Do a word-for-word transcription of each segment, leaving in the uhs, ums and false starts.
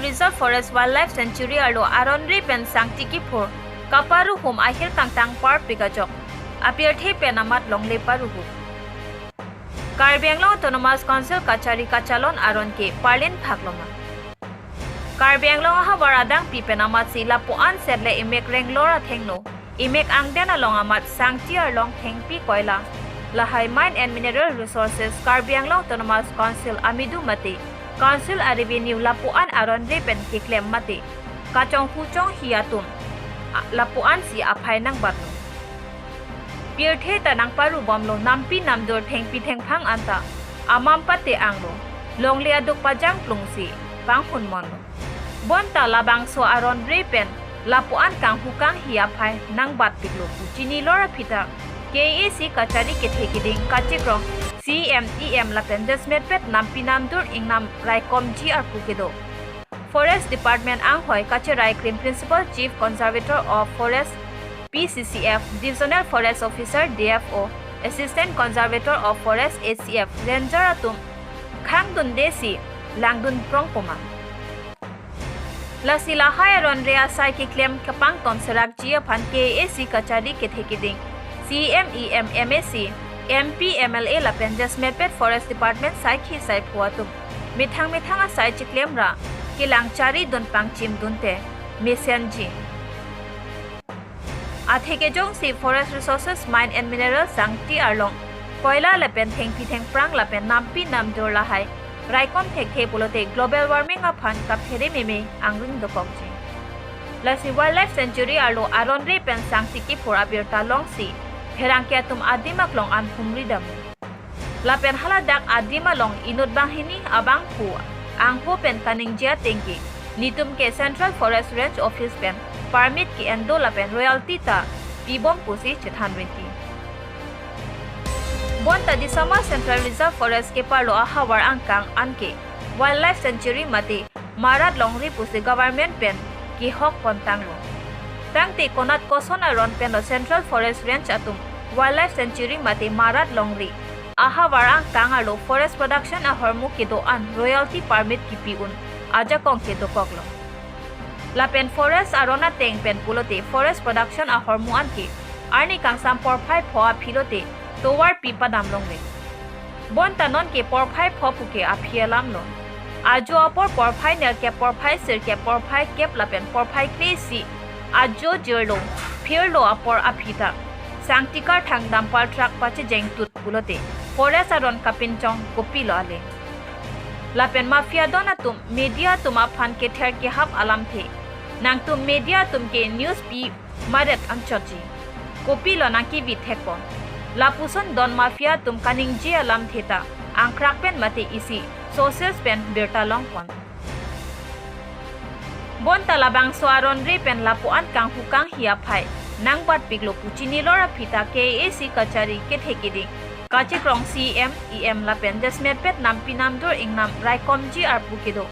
Reserve Forest Wildlife Sanctuary arlo aron-re pen sangti kiphur kaparuhum ahir kangtang parpik ajok apirthe pen amat longle paruhu. Karbi Anglong Autonomous Council kachari kachalon aron ke parlin phak loma. Karbi Anglong ahavar adangpi pen amatsi lapu-an setle imek renglor athengno, imek angden along amat sangti arlong thengpi koila, lahai Mine and Mineral Resources Karbi Anglong Autonomous Council amidu mate Council a-revenue lapu-an aron-re pen keklem mate kachonghu chonghi atum a-, lapu-ansi aphai nangbatlo. Pirthe ta nangparubomlo, nampi namdur thengpi thengphang anta amam pate anglo, longle aduk pajang plungsi panghunmonlo. Bonta labangso aron-re pen lapu-an kanghu kanghi aphai nangbatpiklo pu chinilor aphi ta K A A C kachari kethe keding kachekrong C M, E M lapen jasemetpet nampi namdur ingnam raikomji arpu kedo Forest Department anghoi kacherai krim Principal Chief Conservator of Forest, P C C F, Divisional Forest Officer, D F O, Assistant Conservator of Forest, A C F, Ranger atum khangdundesi langdun prongpoma. Lasi lahai aron-re asai keklem kepangton serakji aphan K A A C kachari kethe keding C M, E M, M A C, M P, M L A lapen jasemetpet Forest Department saikhi saiphu atum methang methang asai chiklemra kelang charidun pangchimdunte mesenji. Athe kejongsi Forest Resources, Mine and Mineral sangti arlong koila lapen thengpi thengphrang lapen nampi namdur lahai raikom thekthe pulote global warming aphan kaphere meme angring dokokji. Lasi Wildlife Sanctuary arlo aron-re pen sangti kiphur abirta longsi pherangke atum adim aklong an humri dam. Lapen haladak adim along inut banghini abangphu angho pen kaningje ateng ke netum ke Central Forest Range Office pen permit ke-en do lapen royalty ta pibom pusi chethan rinti. Bonta Disama Central Reserve Forest keparlo ahavar angkang anke Wildlife Sanctuary mate marat longri pusi government pen kehok pontanglo. Tangte konat koson aron penlo Central Forest Range atum Wildlife Sanctuary mate marat longri ahavar angkang arlo forest production ahormu kedo-an royalty permit kipi un ajakong kedokoklo. Lapen forest aron ateng pen pulote forest production ahormu anke arni kangsam porphai pho aphi lote tovar pi padam longle. Bonta nonke porphai pho puke aphi alamlo. Ajo apor porphai nerkep, porphai sirkep, porphai kep lapen porphai kre-isi ajo jirlo phirlo apor aphi ta sangti karthang dumper truck pachejeng tut pulote forest aron kapinchong kopilo ale. Lapen mafia don atum media atum aphan kether kehap alamthe, nangtum media atum ke news pi maret anchotji. Kopilo nangkevi thekpo? Lapuson don mafia atum kaningje alamthe ta angkrak pen mate isi sources pen birta longpon. Bonta labangso aron-re pen lapu-an kanghu kanghi aphai nangbatpiklo pu chinilor aphi ta K A A C kachari kethe keding kachekrong C M, E M lapen jasemetpet nampi namdur ingnam raikomji arpu kedo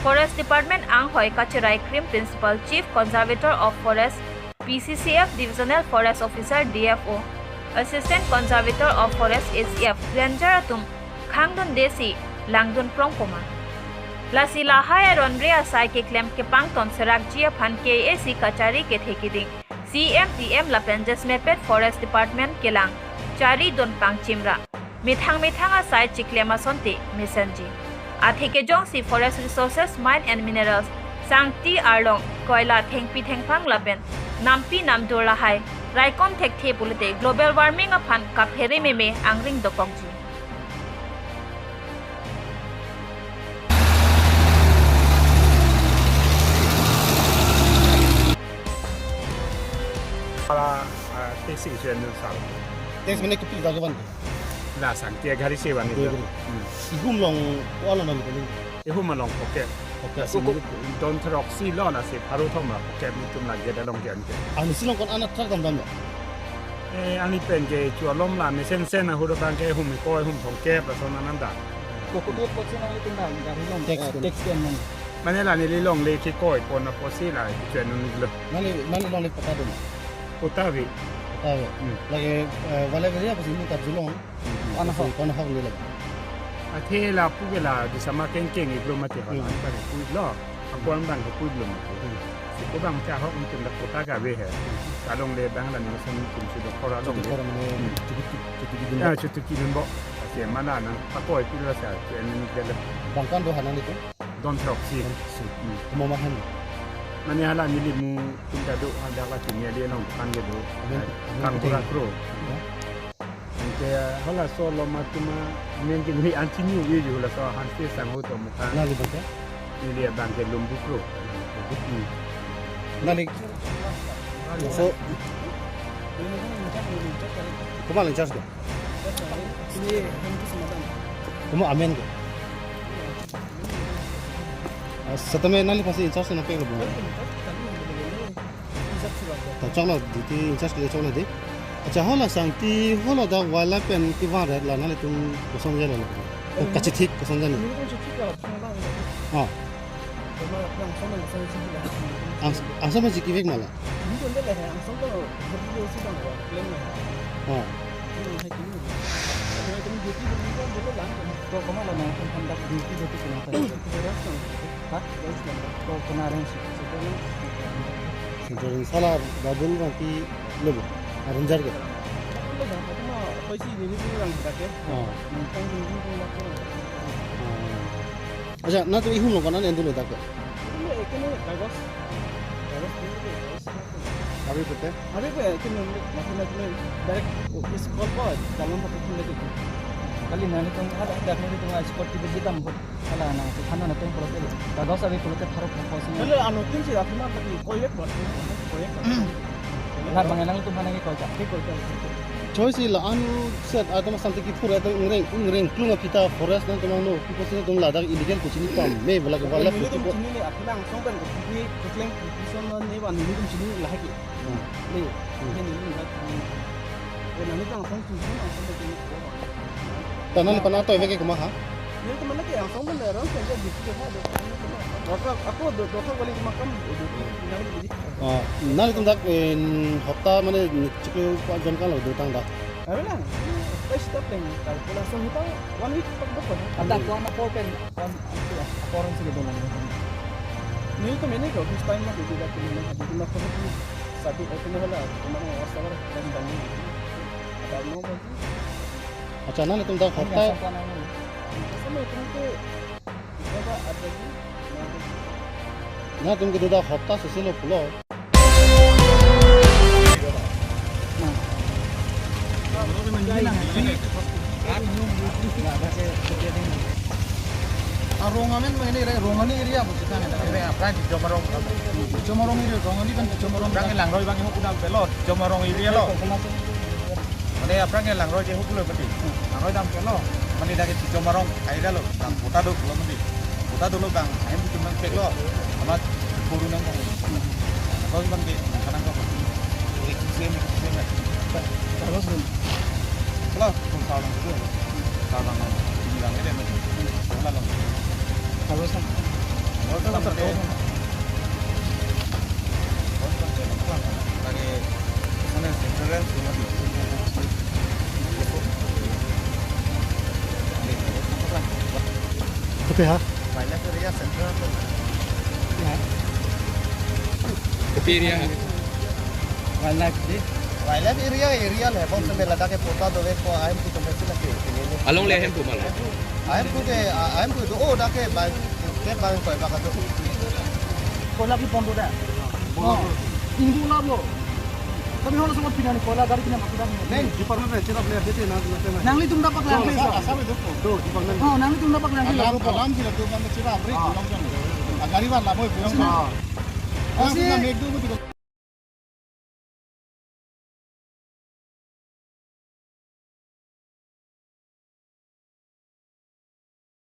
Forest Department anghoi kacherai krim Principal Chief Conservator of Forest, P C C F, Divisional Forest Officer, D F O, Assistant Conservator of Forest, A C F, Ranger atum khangdundesi langdun prongpoma. Lasi lahai aron-re asai keklem kepangton serakji aphan K A A C kachari kethe keding C M, E M lapen jasemetpet Forest Department kelang charidun pangchimra methang methang asai chiklem asonte mesenji. Athe kejongsi Forest Resources, Mine and Minerals sangti arlong koila thengpi thengphang lapen nampi namdur lahai raikom thekthe pulote global warming aphan kaphere meme angring dokokji. Ala, ah, tax issue anu sar. Tax mene kopi ta kevan ke? La sangti aghari se van. Aghari. Hmm. Ihum along ko-an along nangli? Ihum along pocket. Pocket. Lasi ko-, neli don throksi lo, lasi pharo thom ra pocket netum lake dalong ke anke. Anisi along ko-an anak truck damdamlo? Eh, angli pen ke chu alom la mesen sen ahut abang ke hum ko hum thomkep lason ananda. Ko kopi apotsi nanglitum la gari along, tax, eh, tax ke-en mane? Mane la neli longle kekoi pon apotsi la kechuen un-iklo. Mane, mane longle patta do ma? Patta ave. Patta ave. Hmm. Lake, eh, wale gari apotsi neli karjulong. Hmm. Ko-an ahok? Ko-an ahok neli la. Athe lapu ke la Disama kengkeng-iklo mati ha. Hmm. Ani pare pu-iklo. Ko-an abang kopui belum. Hmm. Si ko abang chahok nelitum dak kota kave he. Alongle abang la nelitum nelitum si doktor alongle. Doktor mane Hmm. chutu, chutu, chutu kidun. Ah, chutu kidun bo. Asi mana nang pakoi pilo sa, si en ni dele. Bang ko-an do ha nanglitum? Don Throksi. Don Throksi. Hmm. Komat ma han? Mane hala neli mu tum ta do, ha dak la chini ali along kan ke do. Amen, amen. Kang kuteng. Bura kro. Ya. Anke halaso along ma tuma amen ke neli an chini uji halaso Hanse Sangho atum aphan. Nangli abang ke? Neli abang ke Lumbukro. Hmm. Nangli so, komat in-charge ke? Komat amen ke? Ah, setame nangliphan si in-charge nangpeklo bo. Ta choklo, duty in-charge ke choklo dei. Acha, hala sangti, hala dak wildlife pen kevang ret la nanglitum koson jalo? Eh, kachethik koson jalo? Nelitum chethik la thang lang. Ah. Kema langsam langsam chethik la. Ang-, angsam chethik vek ma la? Ini tu le langsam tu, hobi tu si bang wa, plan la. Ah. Ini hai kini. Ini tu duty tu ni kan dulu lang. Ko komat la nangtum dak duty betul kena. Beres lang. Ha? Ko, ko na range. Central range. Central range. Hala Babul abang pilo bo? Ranger ke? Babul le dah, itu mah apa sih, ini tu orang dah ke. Ah. Hmm, kan ini tu orang dah ke. Ah. Acha, nangtum ihum along ko-an endunlo dak ke? Ini, eh, kini kagos. Kagos ini tu, kagos. Ave pute? Ave pute, kini, mati, mati, direct, oh, is call po, dalam satu tim lagi. Kali nangtum, ada, ada, nangtum, ah, sport tiba hitam pun. Hala nangtum, thana nangtum pulote, kagos ave pulote tharo po sini. Kalau anu tim si, aku mah lagi koyek buat, koyek buat. Lah, bang, nangtum thana ke koyek, ke koyek. Choi si la-an set atum sangti kiphur atum ingreng, ingreng klung aphi ta forest nangtum angno, kiphur si nangtum ladak illegal ko chini pame, bala ke wildlife. Nelitum chini le, aku langsam kan, ko, ko, ko, kleng, ko, ko, son, ne, wan, nelitum chini lahai ke. Hmm. Le, Hmm. le, nelitum dak, hmm. Le, nangtum langsam chini, langsam kan, chini, ko, wan. Ta nangliphan atoi vek ke komat ha? Nelitum mane ke langsam kan, orang saja di sini ha, do, aku, aku do, do, kali makam, do, do, nang di. Ah, nanglitum dak, eh, hopta mane chiklo ko-an jon kalo dotang dak? Ave lang, pai sita pleng, kai pula so hita one week pak dok ko. Ada ko-an apor pen, ko-an apor si dona. Nelitum ini ko, this time mah di dak ini mah di dak ko. Sabi, eh, kini hala, cuma mau awasta kan, dan dan ini. Ada mau bagi. Acha, nanglitum dak hopta. Sama itu ke, coba ada lagi. Nangtum kedo dak hopta soselo pulo. Arong amen mene re, Rongani area bo kita ne. Ere, aphrang Tichom arong. Tichom arong area, Rongani kan Tichom arong. Aphrang Langroi abang ho kudam pelo, Tichom arong area lo. Mane aphrang Langroi je ho pulo pati. Langroi dam pelo. Mane dak Tichom arong area lo. Dam kota do pulo mane. Kota dolo bang, ahem bitum nangpeklo. Amat guru nang bang. Kau bang de, kanang kau. Ek sem, ek sem ya. Terus, Bun. Kalau, kung salang tu. Salang. Ini lang ini, Bun. Salang. Terus, Bun. Terus, Bun. Lagi, mana, central range, cuma di. Kopi ha? Wildlife area center. Ya. Kopi area ha? Wildlife di. Wildlife area, area le, bang sampai ladak ke pota dove ko ahem tu sampai sila ke, ini, ini. Alongle ahem pu ma la? Ahem tu ke, a-, ahem tu do, oh, dak ke bang, ke bang koi baka do. Koila ki pon do dak? Oh. Ingbu la bo. Kami hono semua pindah ni koila gari pindah masuk dak ni. Neng, department pe cherap le, bete na, na, na. Nanglitum dapat lang. Asam, asam itu. Do, department. Oh, nanglitum dapat lang. Alam, alam sila tu kan cherap, bre, pulang kan. Agari wan la boy, pulang kan. Ah. Alam sila mek do, betul.